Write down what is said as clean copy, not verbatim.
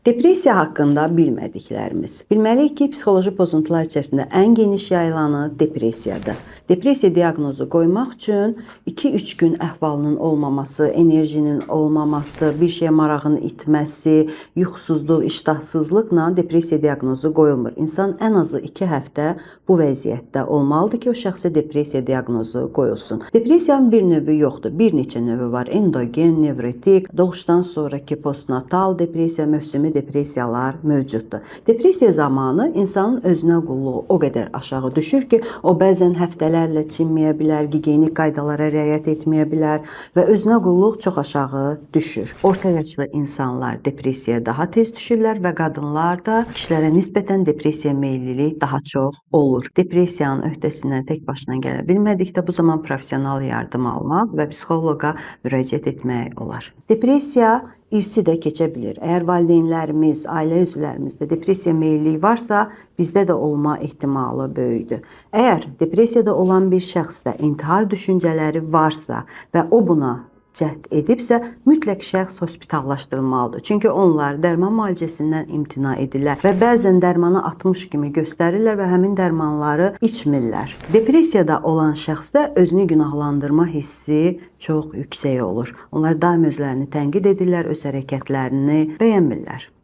Depressiya haqqında bilmədiklərimiz. Bilməliyik ki, psixoloji pozuntular içərisində ən geniş yayılanı depressiyadır. Depressiya diaqnozu qoymaq üçün 2-3 gün əhvalının olmaması, enerjinin olmaması, bir şeyə marağın itməsi, yuxusuzluq, iştahsızlıqla depressiya diaqnozu qoyulmur. İnsan ən azı 2 həftə bu vəziyyətdə olmalıdır ki, o şəxsə depressiya diaqnozu qoyulsun. Depressiyanın bir növü yoxdur, bir neçə növü var. Endogen, nevrotik, doğuşdan sonrakı postnatal depressiya, mövsümi depressiyalar mövcuddur. Depressiya zamanı insanın özünə qulluğu o qədər aşağı düşür ki, o bəzən həftələrlə çimməyə bilər, gigiyenik qaydalara riayət etməyə bilər və özünə qulluq çox aşağı düşür. Orta yaşlı insanlar depressiyaya daha tez düşürlər və qadınlar da kişilərə nisbətən depressiya meyillilik daha çox olur. Depressiyanın öhdəsindən tək başına gələ bilmədikdə bu zaman professional yardım almaq və psixoloqa müraciət etmək olar. Depressiya irsi də keçə bilir. Əgər valideynlərimiz, ailə üzvlərimizdə depressiya meyilliyi varsa, bizdə də olma ehtimalı böyükdür. Əgər depressiyada olan bir şəxsdə intihar düşüncələri varsa və o buna cəhd edibsə, mütləq şəxs hospitallaşdırılmalıdır. Çünki onlar dərman müalicəsindən imtina edirlər və bəzən dərmanı atmış kimi göstərirlər və həmin dərmanları içmirlər. Depressiyada olan şəxsdə özünü günahlandırma hissi çox yüksək olur. Onlar daim özlərini tənqid edirlər, öz hərəkətlərini bəyənmirlər.